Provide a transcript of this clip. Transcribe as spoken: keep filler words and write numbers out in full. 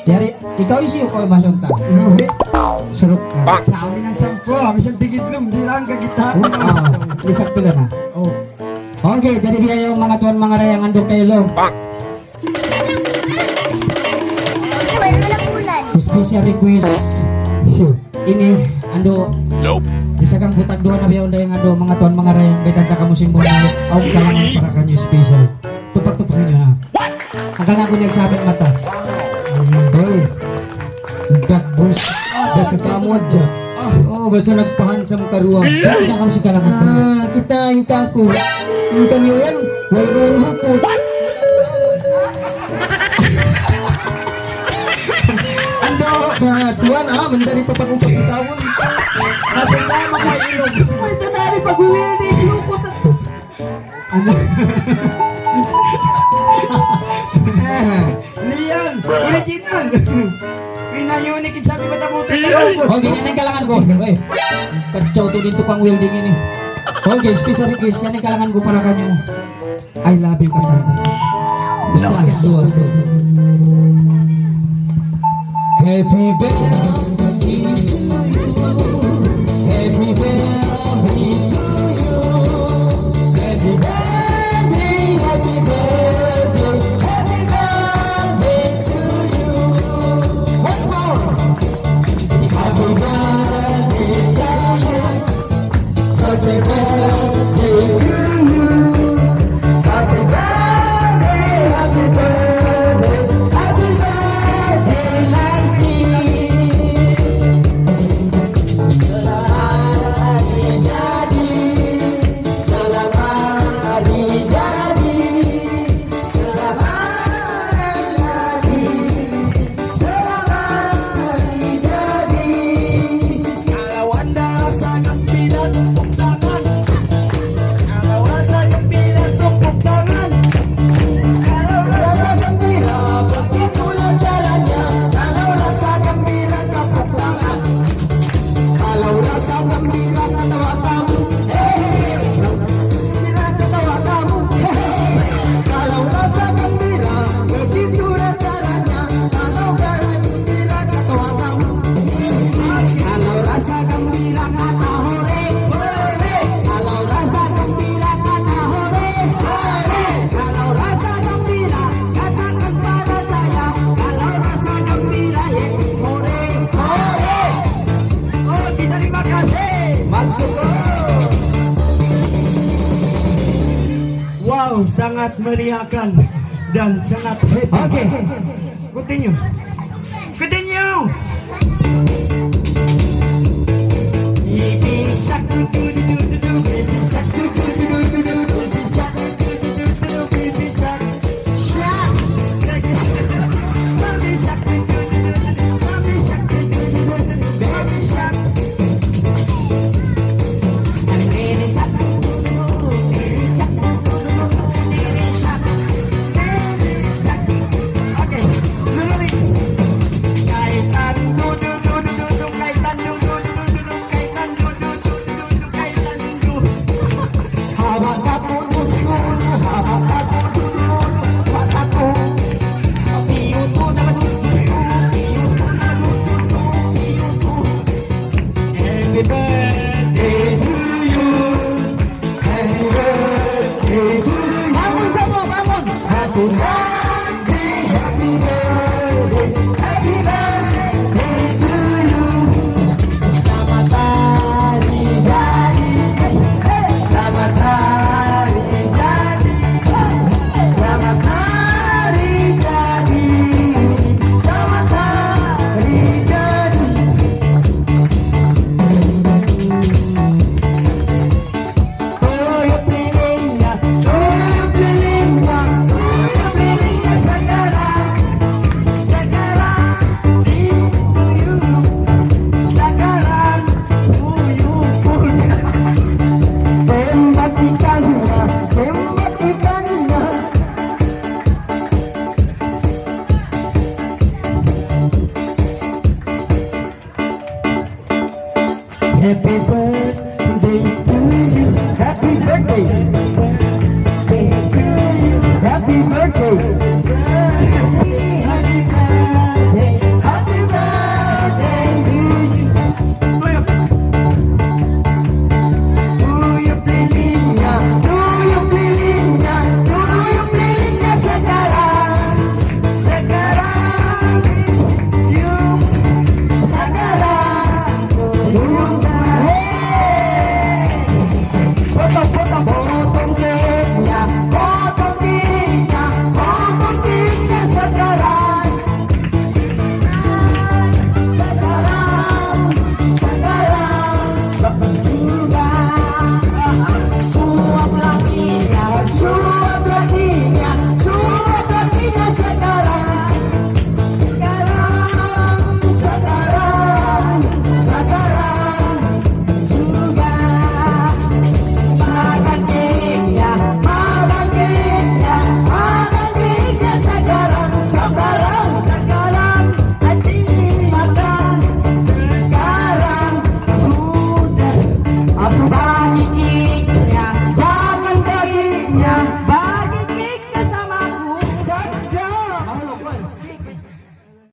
Yari, ikaw hisiyu kaw, Mas Untang? Inuhi. Suruk ka. Kami nang sampu, kami sa tigidlum, di' lang kagita'. Ah, lisag pila na. Oh. Okay, jadi biya' yan manga tuwan manga dayang andu' kailu. Special request. Ini, andu'. Nope. Bisan kan buta' duwa na biya' yan dayang andu', manga tuwan manga dayang, bayta' ta kamu simbol na, awn kalangan para kaniyu special. Tupak-tupak niyu, ha. Hangkan aku niyagsabi mata. Hoy. Dak, boss. Basta kamu hadja. Oh, basta nagpahansam karuwa. Hindi na kamu sigarangan. Ah, kita in kaku'. In kaniyu yan, wayruun huput. Ando, ah, tuwan, ah, manjari pa pag-ungkap kita mo. Masuk tayo, mga ilog. Ay, tanari, pag-uwi, hindi, huput. Ano? Liyan, original. Pinayunik in sabi matabuti na ako. Okay, yan ang kalangan ku. Uy, katsaw tu' didtu kang welding ini. Okay, special request. Yan ang kalangan ku para kaniyu. I love you, kanta. Isa, duwa, duwa. Happy birthday to you. Happy birthday to you. Happy birthday, happy birthday, happy birthday to you. Once more. Happy birthday to you. Happy birthday to you. Happy birthday, happy birthday, happy birthday, Laski. Selamat hari jadi, selamat hari jadi, selamat hari jadi. Selamat hari jadi. Kalau anda rasa gembira, tepuk tangan. Kalau rasa gembira, tepuk tangan. Kalau rasa gembira, begitulah caranya. Kalau rasa gembira, tepuk tangan. Kalau rasa gembira, katawa kamu. Hey, hey, hey. Gembira, katawa kamu. Hey, hey, hey. Kalau rasa gembira, begitu caranya. Kalau rasa gembira, katawa kamu. Kalau rasa gembira, kata hore, hore. Kalau rasa gembira, kata hore, hore. Kalau rasa gembira, katakan pada saya. Kalau rasa gembira, ya, hore, hore. Okay, terima kasih. Masuk. Wow, sangat meriahkan dan sangat happy. Okay. Continue. Continue. Happy birthday to you. Happy birthday to you. Bangun semua, bangun. Happy birthday, happy birthday, happy birthday to you. Selamat hari jadi. Selamat hari jadi. Selamat hari jadi. Selamat hari jadi. Tuyup lilin niya, tuyup lilin niya, tuyup lilin niya, sagaran, sagaran, di tuyup, sagaran, tuyup niya. Tembak ikan niya, tembak ikan niya. Happy birthday to you. Happy birthday. Happy birthday to you. Happy birthday.